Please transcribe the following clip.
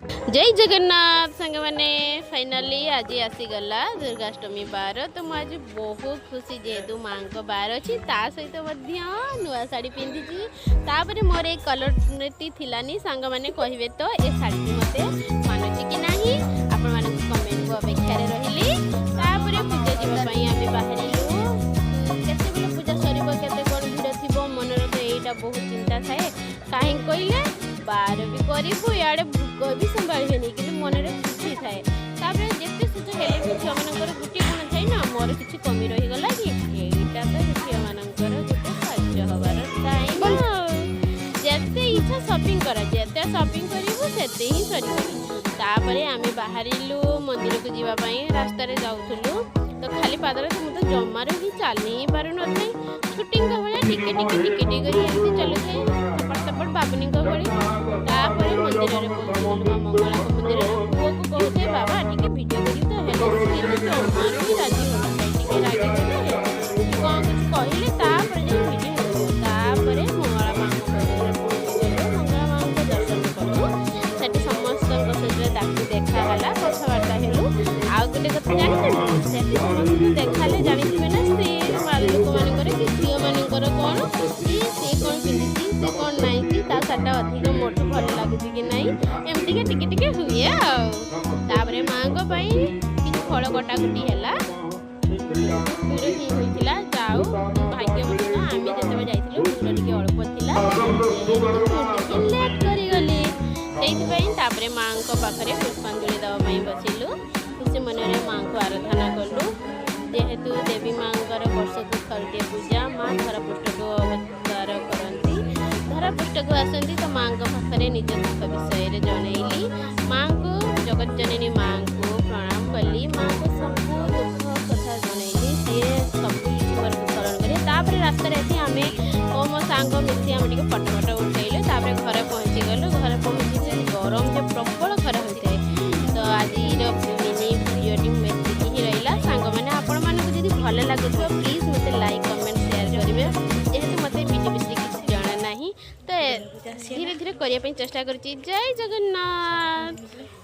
ଜୟ ଜଗନ୍ନାଥ ସାଙ୍ଗମାନେ। ଫାଇନାଲି ଆଜି ଆସିଗଲା ଦୁର୍ଗାଷ୍ଟମୀ ବାର। ତ ମୁଁ ଆଜି ବହୁତ ଖୁସି, ଯେହେତୁ ମାଆଙ୍କ ବାର ଅଛି, ତା ସହିତ ମଧ୍ୟ ନୂଆ ଶାଢ଼ୀ ପିନ୍ଧିଛି। ତାପରେ ମୋର ଏଇ କଲର୍ଟି ଥିଲାନି। ସାଙ୍ଗମାନେ, କହିବେ ତ ଏ ଶାଢ଼ୀଟି ମୋତେ ମାନୁଛି କି ନାହିଁ? ଆପଣମାନଙ୍କ କମେଣ୍ଟକୁ ଅପେକ୍ଷାରେ ରହିଲି। ତାପରେ ପୂଜା ଯିବା ପାଇଁ ଆମେ ବାହାରିଲୁ। କେତେବେଳେ ପୂଜା ସରିବ, କେତେ କ'ଣ ଭିଡ଼ ଥିବ, ମନରେ ତ ଏଇଟା ବହୁତ ଚିନ୍ତା ଥାଏ। କାହିଁକି କହିଲେ ବାର ବି କରିବୁ, ଇଆଡ଼େ ଭୋଗ ବି ସମ୍ଭାଳିବେନି, କିନ୍ତୁ ମନରେ ଖୁସି ଥାଏ। ତାପରେ ଯେତେ ସୁଯୋଗ ହେଲେ ବି ଝିଅମାନଙ୍କର ଗୋଟିଏ ଗୁଣ ଥାଏ ନା, ମୋର କିଛି କମି ରହିଗଲା କି? ଏଇଟା ତ ଝିଅମାନଙ୍କର ଗୋଟେ ସଜ ହବାର ଟାଇମ୍ ଆଉ। ଯେତେ ଇଚ୍ଛା ସପିଂ କର, ଯେତେ ସପିଂ କରିବୁ ସେତେ ହିଁ ସରିବନି। ତାପରେ ଆମେ ବାହାରିଲୁ ମନ୍ଦିରକୁ ଯିବା ପାଇଁ। ରାସ୍ତାରେ ଯାଉଥିଲୁ ତ ଖାଲି ପାଦରେ ତ ମୁଁ ତ ଜମାରୁ ହିଁ ଚାଲି ହିଁ ପାରୁନଥାଏ। ଛୁଟିଙ୍କ ଭଳିଆ ଟିକେ ଟିକେ ଟିକେ ଟିକେ କରି ଏମିତି ଚାଲୁଥାଏ, ଏପଟ ସେପଟ ବାବୁନୀଙ୍କ ଭଳି। ତାପରେ ମନ୍ଦିରରେ ପହଞ୍ଚିଗଲୁ, ମା ମଙ୍ଗଳାଙ୍କ ମନ୍ଦିରରେ। ପୁଅକୁ କହୁଥାଏ, "ବାବା, ଟିକେ ଭିଡ଼ିଓ କରିବୁ ତ?" ହେଲେ ସିଏ ତ ଜମାରୁ ହିଁ ରାଜି ହେଉନଥାଏ। ଟିକେ ରାଗିଗଲେ କି କ'ଣ କିଛି କହିଲେ, ତାପରେ ଯାଇ ଭିଡ଼ିଓ କରିବ। ତାପରେ ମଙ୍ଗଳା ମାଆଙ୍କ ମନ୍ଦିରରେ ପହଞ୍ଚିଗଲୁ। ମଙ୍ଗଳା ମାଆଙ୍କ ଦର୍ଶନ କଲୁ। ସେଠି ସମସ୍ତଙ୍କ ସହିତ ତାକୁ ଦେଖା ହେଲା, କଥାବାର୍ତ୍ତା ହେଲୁ। ଆଉ ଗୋଟେ କଥା ଜାଣିଛନ୍ତି, ସେଠି ସମସ୍ତଙ୍କୁ ଦେଖାଲେ ଜାଣିଥିବେ ନା, ସ୍ତ୍ରୀ ଲୋକମାନଙ୍କର କି ଝିଅମାନଙ୍କର କ'ଣ କି ସେ କ'ଣ ପିନ୍ଧିଛି, ସେ କ'ଣ ନାଇଁଛି, ତା ଶାଢ଼ୀଟା ଅଧିକ ମୋଠୁ ଭଲ ଲାଗୁଛି କି ନାହିଁ, ଏମିତିକା ଟିକେ ଟିକେ ହୁଏ ଆଉ। ତାପରେ ମାଆଙ୍କ ପାଇଁ କିଛି ଫଳ କଟାକୁଟି ହେଲା। ଭିଡ଼ ହିଁ ହୋଇଥିଲା। ଯାଉ ଭାଗ୍ୟବଶତଃ ଆମେ ଯେତେବେଳେ ଯାଇଥିଲୁ, ଭିଡ଼ ଟିକେ ଅଳ୍ପ ଥିଲା। ଯେହେତୁ ମୁଁ ଟିକେ ଲେଟ୍ କରିଗଲି ସେଇଥିପାଇଁ। ତାପରେ ମାଆଙ୍କ ପାଖରେ ପୁଷ୍ପାଞ୍ଜଳି ଦେବା ପାଇଁ ବସିଲୁ। ଖୁସି ମନରେ ମାଆଙ୍କୁ ଆରାଧନା କଲୁ। ଯେହେତୁ ଦେବୀ ମାଆଙ୍କର ବର୍ଷକୁ ଥରଟିଏ ପୂଜା, ମା ଧରାପୃଷ୍ଠକୁ ଅବତାର କରନ୍ତି, ଧରାପୃଷ୍ଠକୁ ଆସନ୍ତି, ତ ମାଆଙ୍କ ପାଖରେ ନିଜ ଦୁଃଖ ବିଷୟରେ ଜଣେଇଲି। ମାଆଙ୍କୁ, ଜଗତ ଜନନୀ ମାଆଙ୍କୁ ପ୍ରଣାମ କଲି। ମାଆଙ୍କୁ ସବୁ ଦୁଃଖ କଥା ଜଣେଇଲି। ସିଏ ସବୁ କିଛି ମୋର ଦୁଃଖ ହରଣ କଲେ। ତାପରେ ରାସ୍ତାରେ ଆସି ଆମେ ଓ ମୋ ସାଙ୍ଗ ମିଶି ଆମେ ଟିକେ ଫଟୋ ଫଟୋ ଉଠେଇଲୁ। ତାପରେ ଘରେ ପହଞ୍ଚିଗଲୁ। ଘରେ ପହଞ୍ଚିକି ଗରମ ଯେ ପ୍ରବଳ ଖରା ହୋଇଥାଏ। ତ ଆଜିର ମିନି ଭିଡ଼ିଓଟି ମୁଁ ଏତିକି ହିଁ ରହିଲା। ସାଙ୍ଗମାନେ, ଆପଣମାନଙ୍କୁ ଯଦି ଭଲ ଲାଗୁଥିବ, ପ୍ଲିଜ୍ ମୋତେ ଲାଇକ୍, କମେଣ୍ଟ, ସେୟାର କରିବେ। ଯେହେତୁ ମୋତେ ଭିଡ଼ିଓ ବିଷୟରେ କିଛି ଜଣା ନାହିଁ, ତ ଧୀରେ ଧୀରେ କରିବା ପାଇଁ ଚେଷ୍ଟା କରୁଛି। ଜୟ ଜଗନ୍ନାଥ।